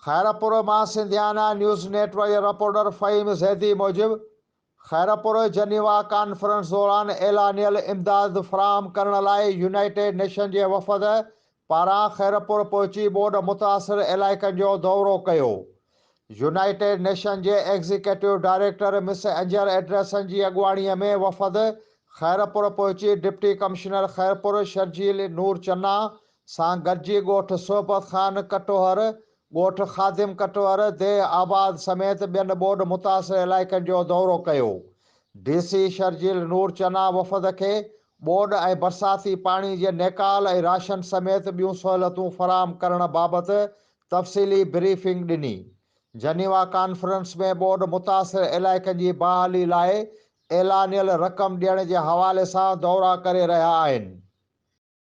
خيرپور مان Sindhiana news net work جي reporter Fahim Zaidi موجب خيرپور جنيوا ڪانفرنس دوران اعلانيل امداد فراهم ڪرڻ لاء يونائيٽيڊ نيشن جي وفد پاران خيرپور پهچي ٻوڏ متاثر علائقن جو دورو ڪيو. يونائيٽيڊ نيشن جي executive director Miss Inger Andersen جي اڳواڻي ۾ وفد خيرپور پهچي ڊپٽي ڪمشنر خيرپور شرجيل نور چنا سان گڏجي ڳوٺ صحبت خان ڪٽوهر، ڳوٺ خادم ڪٽوهر، ديهه آباد سميت ٻين ٻوڏ متاثر علائقن جو دورو ڪيو. ڊي سي شرجيل نور چنا وفد کي ٻوڏ ۽ برساتي پاڻي جي نيڪال ۽ راشن سميت ٻيون سهولتون فراهم ڪرڻ بابت تفصيلي بريفنگ ڏني. جنيوا ڪانفرنس ۾ ٻوڏ متاثر علائقن جي بحالي لاء اعلانيل رقم ڏيڻ جي حوالي سان دورا ڪري رهيا آهن.